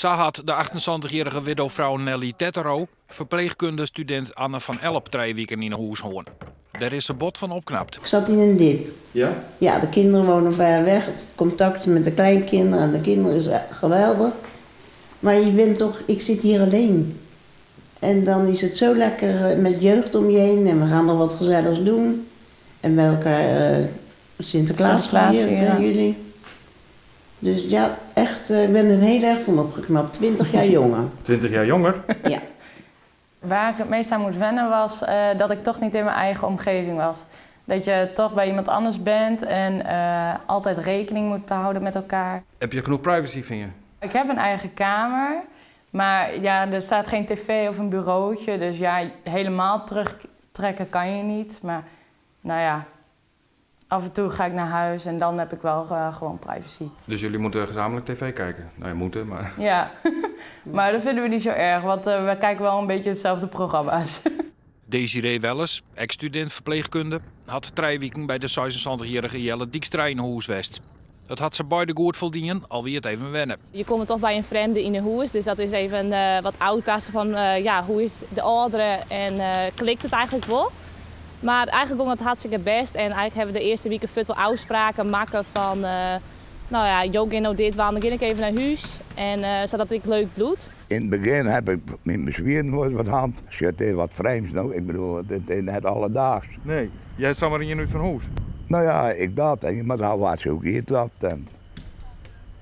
Sa hat de 78-jierrige widdofrou Nelly Tettero ferpleechkundestudint Anne van Elp 3 wiken yn 'e hûs hân. Dêr is se bot fan opknapt. Ik zat in een dip. Ja? Ja, de kinderen wonen ver weg. Het contact met de kleinkinderen en de kinderen is geweldig. Maar je bent toch, ik zit hier alleen. En dan is het zo lekker met jeugd om je heen en we gaan nog wat gezelligs doen. En bij elkaar Sinterklaas Sinterklaas vieren, vieren. jullie. Dus ja, echt, ik ben er heel erg van opgeknapt. 20 jaar jonger. 20 jaar jonger? Ja. Waar ik het meest aan moet wennen was dat ik toch niet in mijn eigen omgeving was. Dat je toch bij iemand anders bent en altijd rekening moet houden met elkaar. Heb je genoeg privacy, vind je? Ik heb een eigen kamer, maar er staat geen tv of een bureautje. Dus helemaal terugtrekken kan je niet. Maar af en toe ga ik naar huis en dan heb ik wel gewoon privacy. Dus jullie moeten gezamenlijk tv kijken? Nou ja, moeten, maar... Ja, maar dat vinden we niet zo erg, want we kijken wel een beetje hetzelfde programma's. Desiree Welles, ex-student verpleegkunde, had 3 weken bij de 76-jarige Jelle Dijkstra in Hoes West. Dat had ze beide goed voldien, al wie het even wennen. Je komt toch bij een vreemde in de hoes, dus dat is even wat oudtasten van hoe is de oudere en klikt het eigenlijk wel. Maar eigenlijk ging het hartstikke best en eigenlijk hebben we de eerste weken veel afspraken maken van jo, ga nou dit, want dan ga ik even naar huis en zodat ik leuk bloed. In het begin heb ik mijn bezwieren wat hand. Het is wat vreemds nou, het is net alledaags. Nee, jij zat maar in je nu van huis. Nou ja, ik dat, en, maar daar was ook iets dat. En,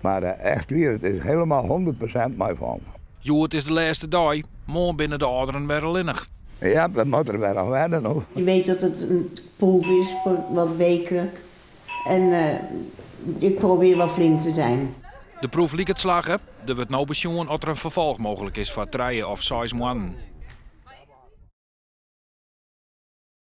maar echt weer, het is helemaal 100% mijn van. Jo, het is de laatste dag. Morgen binnen de ouderen weer alleenig. Ja, dat moet er wel aan wennen, hoor. Je weet dat het een proef is voor wat weken. En ik probeer wel flink te zijn. De proef liep het slagen. Er wordt nou besjoen of er een vervolg mogelijk is voor 3 of 6 maanden.